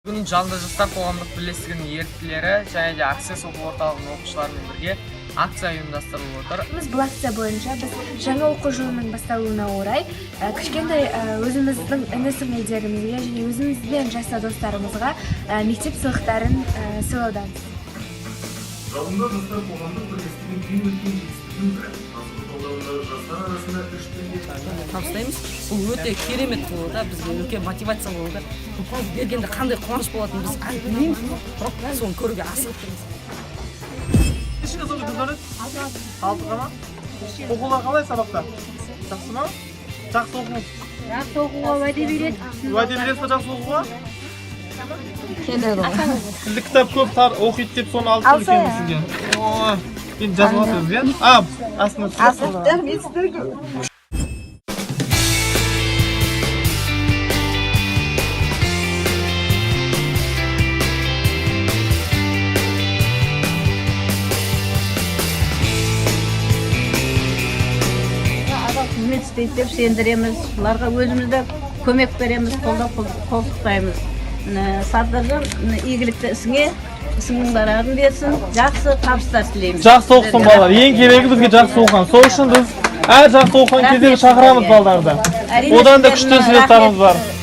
Бүгін «Жалынды жастар» қоғамдық бірлестігінің еріктілері және де «Аксесс» оқу орталығының оқушыларымен бірге акция ұйымдастырылып отыр. Біз бұл акция бойынша біз жаңа оқу жылының басталуына орай кішкентай өзіміздің іні сіңілдерімізге және өзімізбен жаста достарымызға мектеп сыйлықтарын сыйлаудамыз. «Жалынды жастар» қоғамдық бірлестігінің ең үлкен жетістігінің бірі — Қазығұрт ауданындағы жастар арасында үш тілде Табыстаймыз. Бұл өте керемет болуда, бізге үлкен мотивация болуда. Бұл бергенде қандай қуаныш болатынын біз әлі білмейміз, бірақ соны көруге асығып тұрмыз. Нешеге сонда, Гүлдәулет? Алтыға ма? Оқулар қалай, сабақта? Жақсы ма? Жақсы оқыңыз. Жақсы оқуға уәде береді. Уәде бересіз ба жақсы оқуға? Сізді кітап көп тар оқиды деп, соны алып тұр екен сізге. Ой, енді жазып аласыз, иә? А, астына түсіп. Адал қызмет істейді деп сендіреміз. Бұларға өзіміз де көмек береміз, қолдап қол ұстаймыз. Міне, Сардаржан, міне, игілікті ісіңе ісіңнің барарын берсін, жақсы табыстар тілейміз. Жақсы оқысын балалар. Ең керегі бізге жақсы оқыған. Сол үшін біз әр жақсы оқыған кездегі шақырамыз балдарды. Әрине, Одан да сіздердің күшті сыйлықтарымыз бар. Рахмет.